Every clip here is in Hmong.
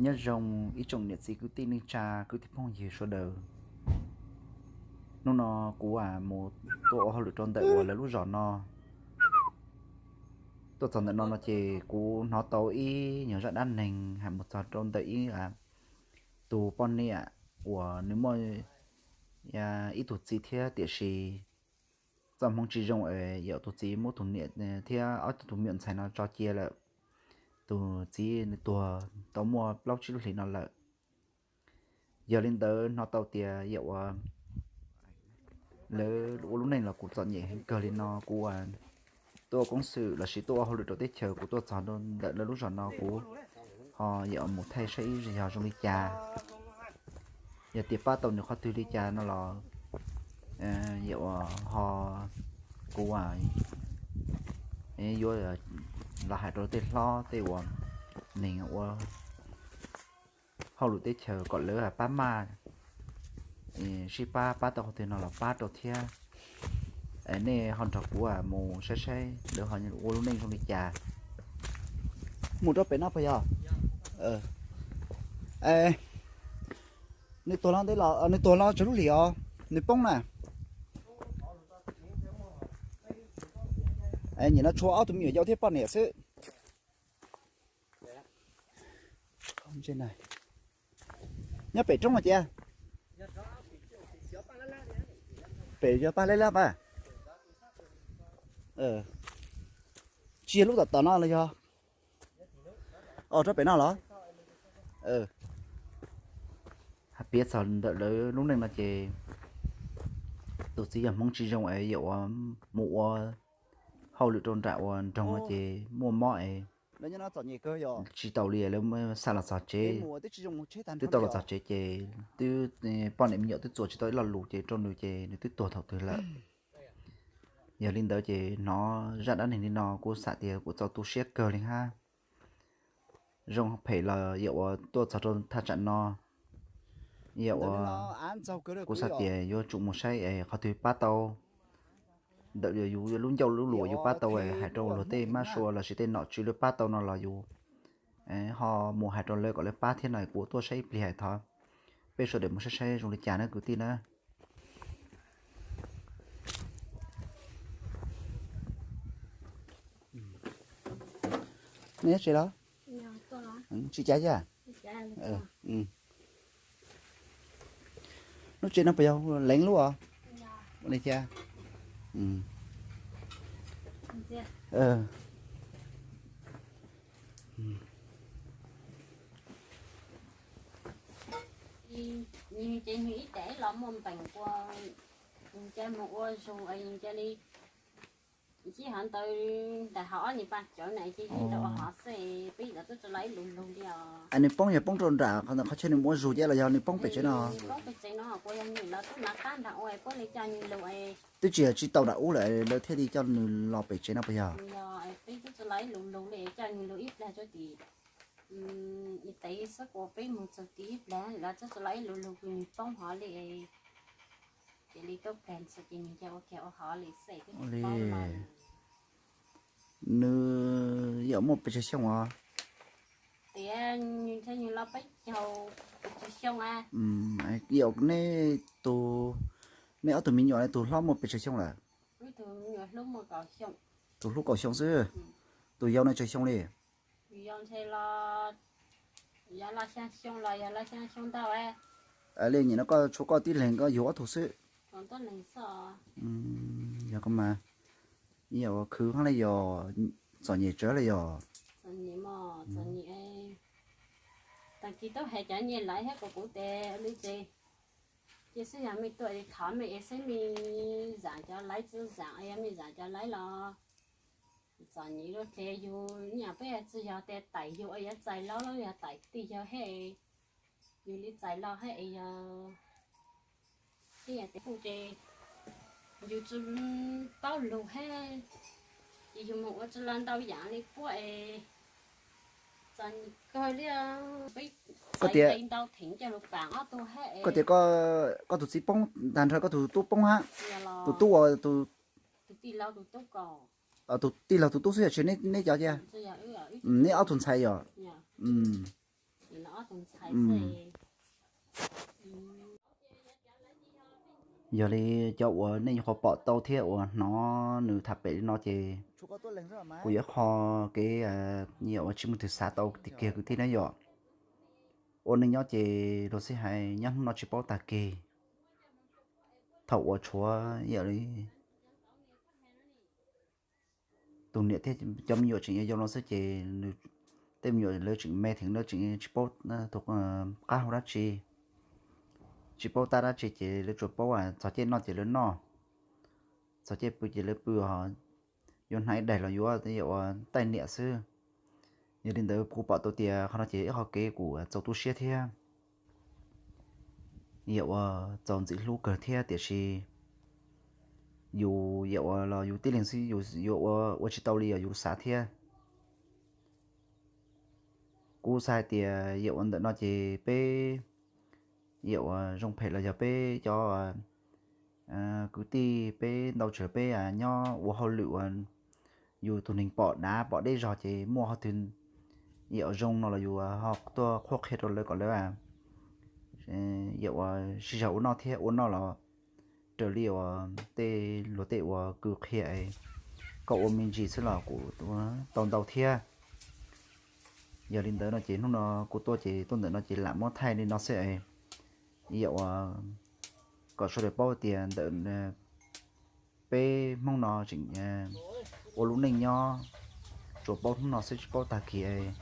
Nyob zoo ib tsoom niam txiv kwv tij neej tsa kwv tij phooj ywg sawv daws. Hnub no kuv mus tuaj ua hauj lwm rau ntawm uas lawv lub zos no. Tuaj txog ntawm no no ces kuv hnov tau ib nyuag zaj dab neeg hais mus txog rau ntawm ib tus poj niam uas nws muaj ib tug txiv thiab tiam sis txoj hmoov tsis zoo es yog tus txiv muab tus niam thiab ob tug me nyuam ntxhais no tso cia lawm. Tus txiv tuag tau muaj plaub tsib lub hlis no lawm. Yog li ntawd hnov tau tias yam uas lawv ua lub neej los kuj txom nyem heev kawg li no, kuv tuaj ua koom xwm lossis tuaj ua hauj lwm rau teb chaws, kuv tuaj txog ntawm lawv lub zos no kuv ho yam mus thaij saib ib yog zoo li cas, yog tias pab tau nws qhov twg li cas no los yam uas ho kuv yuav los hais rau tej hlob tej uas neeg ua hauj lwm teb chaws kom lawv pab maj, sib pab, pab tau qhov twg no los pab rau thiab. Nej ho nrog kuv mus saib saib lawv ho ua lub neej zoo li cas. Mus rau pem no puas yog? Nws tuag los ntev los, nws tuag los tsawg lub hlis os? Nws poob na. Nim no tshuav ob tug me nyuam yaus thiab poj niam xwb. Nyob pem roob os cia. Pem yog pab lab lab a. Tsis yog lub tom tom no los yog? Os, rau pem no los? Hais piav txog ntawm lawv lub neej no ces tus txiv yog hmoov tsis zoo es yam uas mus ua hauj lwm rau nram uas nroog no ces muaj mob es tsis tau li, lawv xa los txog tsev. Twb tau los txog tsev ces twb poj niam me nyuam twb txuas tsis tau ib lo lus ces rau nws ces nws twb tuag thaum twg lawm. Yog li ntawd ces hnov zaj dab neeg li no kuv xav tias kuv txaus tu siab kawg li hab. Zoo phem los yam uas tuaj txog rau thaj tsam no, yam uas kuv xav tias yuav tsum mus saib es qhov twg pab tau ntawm yus lub ncauj lub lus yus pab tau, hais rau luag tej mab sua lossis tej nom tswv lawv pab tau no los yus ho mus hais rau lawv kom lawv pab thiab no. Kuv tuaj saib ib pliag thov peb sawv daws mus saib saib zoo li cas na kwv tij na. Nej tsev los? Tsis cav yaj. Lub tsev no puas yog Leev lub os? Ua li thiab. Ces nws ib tes los muaj npeem ua, nws cia mus ua zug es nws cia li sib hov ntawd ntawm hov ob niag paj cawv na ces yeej rau hov xwb, peb los twb tsis los ib lus lug li os. Nws poob yog poob rau nram qhov chaw nws mus ua zug ces los yog nws poob pem tsev no? Poob pem tsev no kuj yog nws los tub nav qab nrag ua puab li coj nws lug es twb tsis yog tsis tau nram ub lawm lawv thiaj li coj nws los pem tsev no puas yog? Yog, peb twb tsis los ib lus lug li, coj nws lug ib plag tso tim tes xwb, kuv peb mus txog tim ib plag los twb tsis los ib lus lug, nws poob hov li. Ces li tub plag xwb ces nws cia ua kiag ua hov li xwb. Li nws yog muaj pes tsawg xyoo os? Tias nws ntshe nws los peb caug pes tsawg xyoo a. Yog neb tus, neb ob tug me nyuam tus hlob muaj pes tsawg xyoo lawm? Tus hlub kaum xyoo xwb. Tus yau no tsawg xyoo li? Yau ntshe los, yog los xya xyoo los yog los xya xyoo ntau. Li nim no koj tshuav koj tib leeg koj yug ob tug xwb? Yog koj mas, yog khwv hab li yog txom nyem tsawv li yog? Txom nyem, txom nyem. Tag kis tub hais cov nyiaj lawv thiab kuv kuv tes li ces, cia xwb yog mej tuaj thov mej es xwb mej zam cov lawv txwv zam, yog mej zam cov lawv los txom nyem lub hle yug nyiaj peb tsis yog tias taim yug es yuav txais laub, yog taim tig yog hab, yug li txais laub hab es yog tej yam tias kuj ces yug tsis paub lug hab, ces yug mus ua tsis los ntau yam li puab es txom nyem kawg li. Peb xaiv ntau theem coj lug paam ob tug hab. Koj tias koj tus txiv poob tag nrho koj tus tub poob hab? Tus tub, tus tij laug tus tub xwb yog tsis neb cov cia? Neb ob tug ntxhais yog? Yog li cov uas nej nyuam qhuav pom tau thiab uas hnov nws tham pem li no ces kuj yog qhov kev uas tsis muaj twg xav tau tiag kiag kwv tij na yom. Ua neej nyob ces luag xib hais nyob hnub no tsis paub tag kis, thaum uas tshuav yam li tus niam thiab cov me nyuam tseem yau no xwb ces tej me nyuam lawv tseem me heev, lawv tseem tsis paub tus qab hau dab tsi, tsis paub tab dab tsi ces lawv tsuas paub txog caij noj ces lawv noj, txog caij pw ces lawv pw, yuav hnav ib daim los yuav yam uas ntaij niam xwb. Yog li ntawd kuv pom tau tias qhov no ces ib qhov kev kuj txaus tu siab thiab yam uas txaus ntxim hlub kawg thiab, tiam sis yus yam uas los yus tib leeg xwb yus yuav ua tsis tau li uas yus xav thiab. Kuv xav hais tias yam uas ntawm no ces peb yam uas zoo phem los yog peb cov kwv tij peb ntau tsawg peb nyob ua hauj lwm uas yus tus neeg pom dav pom deb zog ces muaj qhov twg yam uas zoo no los yus ho tuaj qhuab qhia rau lawv kom lawv yam uas sib zog ua noj thiab ua noj los raws li uas tej luag tej uas kws qhia es koj ua me ntsis xwb los kuj tau ntau thiab. Yog li ntawd no ces hnub no kuv tuaj ces tuaj ntawm no ces lam muab thaij li no xwb es yam uas kom sawv daws paub tias ntawm peb Hmoob no tseem ua lub neej nyob, tsuas paub hnub no xwb tsis paub tag kis.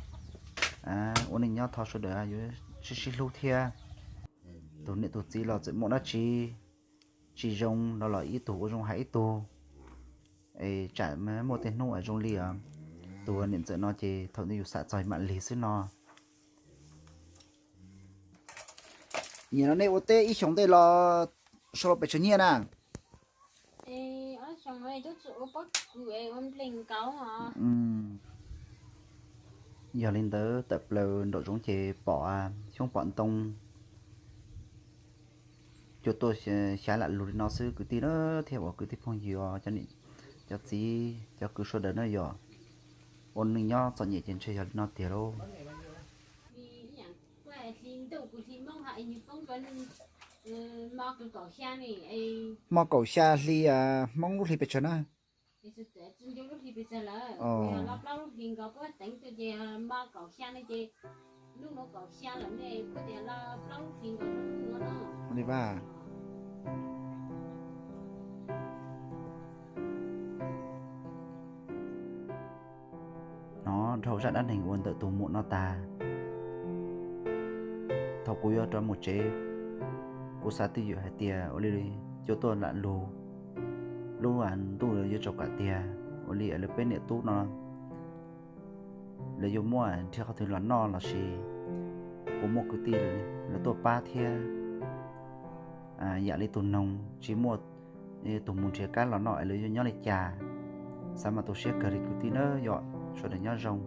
Ua neej nyob thov sawv daws yuav sib sib hlub thiab. Tus niam tus txiv los txawm muaj dab tsi tsis zoo no los ib tug ua zoo hais ib tug, es tsam muaj tej hnub zoo li tus niam ntxawm no ces thaum ntawd yus xam txog mam lig xwb no. Nim no nej ua teb ib xyoos ntej los sau los pes tsawg nyiaj na? Yog li ntawd tawm plaws nraum zoov ces pom xyoob pom ntoo, cua tuaj xyab lam lug li no xwb kwv tij na, thiab uas kwv tij phooj ywg, cov niam cov txiv cov kwv sawv daws na yom. Ua neej nyob txom nyem ces ntshe yog li no tiag lauj. Hmo kaum xya hli Hmoob lub hli pes tsawg na? Li vaj. Hnov dhau zaj dab neeg uas ntawm tus muam no tas, thaum kuv yuav rov mus tsev, kuv xav twj ywm hais tias ua li cua tuaj lam lug, lub ntuj yuav tsaus kam tiag, ua li lawv peb niam tub no lawv yuav muaj nrhiav qhov twg los noj los sis puas muaj kwv tij lawv tuaj pab thiab. Yam li tus noog tsis muaj tus mus nrhiav kab los noj es lawv yuav nyob li cas. Xav mas tu siab kawg li kwv tij na yom, sawv daws nyob zoo.